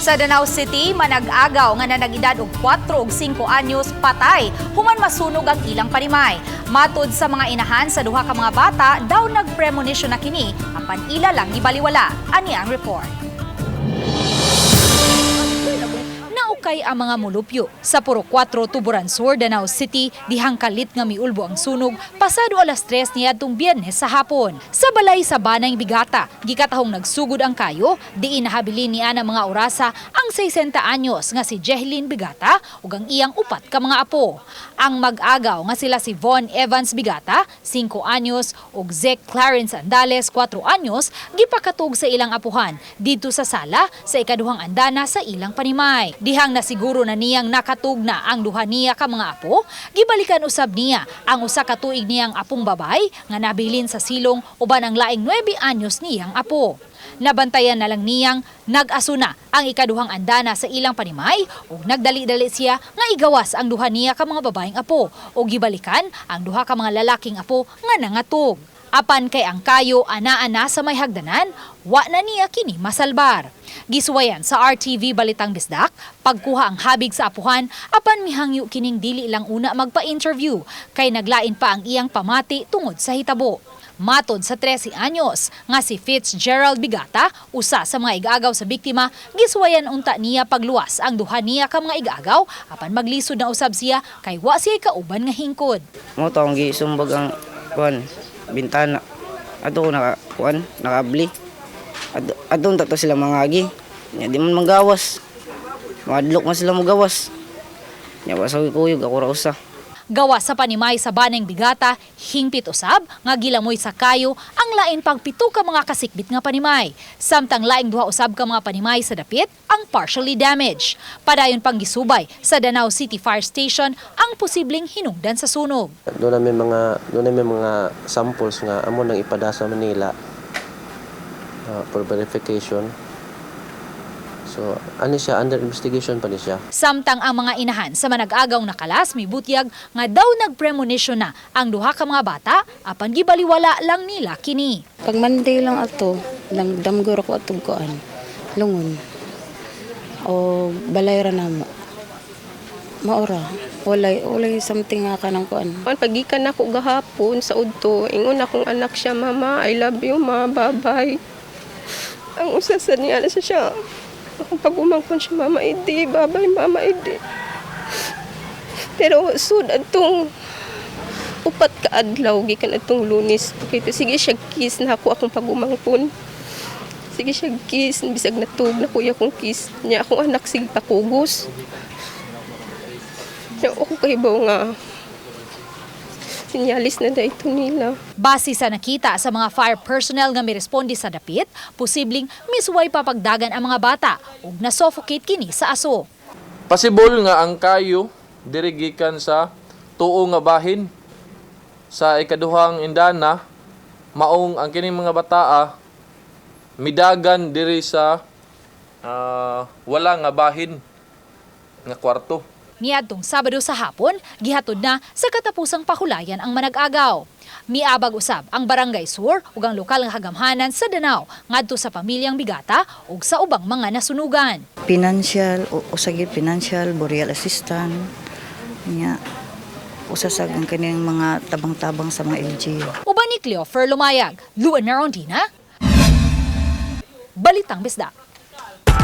Sa Danao City, manag-agaw nga nanag-edad og 4 ug 5 anyos patay human masunog ang ilang panimay. Matud sa mga inahan sa duha ka mga bata, daw nagpremonition na kini apan ila lang gibaliwala. Ani ang report. Naukay ang mga mulupyo sa Purok 4, Tuburan Sur, Danao City, dihang kalit nga miulbo ang sunog pasado alas 3 niadtong Biyernes sa hapon. Sa balay sa Banay Bigata, gikatahong nagsugod ang kayo, diin nahabilin niya ng mga orasa ang 60 anyos nga si Jehlin Bigata ug ang iyang upat ka mga apo. Ang mag-agaw nga sila si Von Evans Bigata, 5 anyos, ug Zek Clarence Andales, 4 anyos, gipakatug sa ilang apuhan didto sa sala sa ikaduhang andana sa ilang panimay. Dihang nasiguro na niyang nakatug na ang duha niya ka mga apo, gibalikan usab niya ang usa ka tuig niyang apong babay nga nabilin sa silong uban ang laing 9 anyos niyang apo. Nabantayan na lang niyang nag-aso na ang ikaduhang andana sa ilang panimay ug nagdali-dali siya nga igawas ang duha niya ka mga babaeng apo ug gibalikan ang duha ka mga lalaking apo nga nangatug. Apan kay ang kayo ana-ana sa may hagdanan, wa na niya kini masalbar. Gisuwayan sa RTV Balitang Bisdak, pagkuha ang habig sa apuhan, apan mihangyo kining dili lang una magpa-interview kay naglain pa ang iyang pamati tungod sa hitabo. Matod sa 13 anyos nga si Fitzgerald Bigata, usa sa mga igagaw sa biktima, gisuwayan unta niya pagluwas ang duha niya ka mga igagaw apan maglisod na usab siya kay wa siya kauban nga hingkod. Mo to ang gisumbag ang kuan bintana. Ato ko naka kuan nakaabli. Ato ato to sila mangagi. Nya di man manggawas. Madlok man sila mogawas. Nya wa sa kuyog ako ra usa. Gawa sa panimay sa Baneng Bigata, hingpit usab nga gilamoy sa kayo ang lain pang pito ka mga kasikbit nga panimay. Samtang laing duha usab ka mga panimay sa dapit ang partially damaged. Padayon pang gisubay sa Danao City Fire Station ang posibleng hinungdan sa sunog. Doon namin mga samples nga amo nang ipada sa Manila for verification. So, ano siya, under investigation pa ni siya. Samtang ang mga inahan sa manag-agaw nakalas mibutyag nga daw nagpremonition na ang duha ka mga bata apan gibaliwala lang nila kini. Pag Monday lang ato, damgor ako atong kuan, lungon. O balay ra namo. Maora. Walay something nga kanang kuan. An pagikan nako gahapon sa udto, ingon akong anak siya, "Mama, I love you, ma, bye-bye." Ang usa sa niya na siya, akong pag-umangkon siya, "Mama, idi, bye-bye, Mama, idi." Pero sud atong 4 ka adlaw gikan atong Lunes, pakita sige siya kiss na ako akong pag-umangkon. Sige siya kiss, bisag natug na kuya akong kiss niya akong anak sige pakugos. Nya ako kahibaw nga sinyalis na dahito nila. Base sa nakita sa mga fire personnel nga miresponde sa dapit, posibleng misuway papagdagan ang mga bata ug na-suffocate kini sa aso. Possible nga ang kayo diri gikan sa tuo nga bahin sa ikaduhang indana, maong ang kining mga bataa midagan diri sa wala nga bahin nga kwarto. Niadtong Sabado sa hapon, gihatod na sa katapusang pahulayan ang manag-agaw. Miabag usab ang Barangay Sur ug ang lokal nga kagamhanan sa Danao ngadto sa pamilyang Bigata ug sa ubang mga nasunugan. Financial o usa gyud financial burial assistant nya usa sa ang kining mga tabang-tabang sa mga LGU. Uban ni Cleofer Lumayag, Luan Merondina, Balitang Bisdak.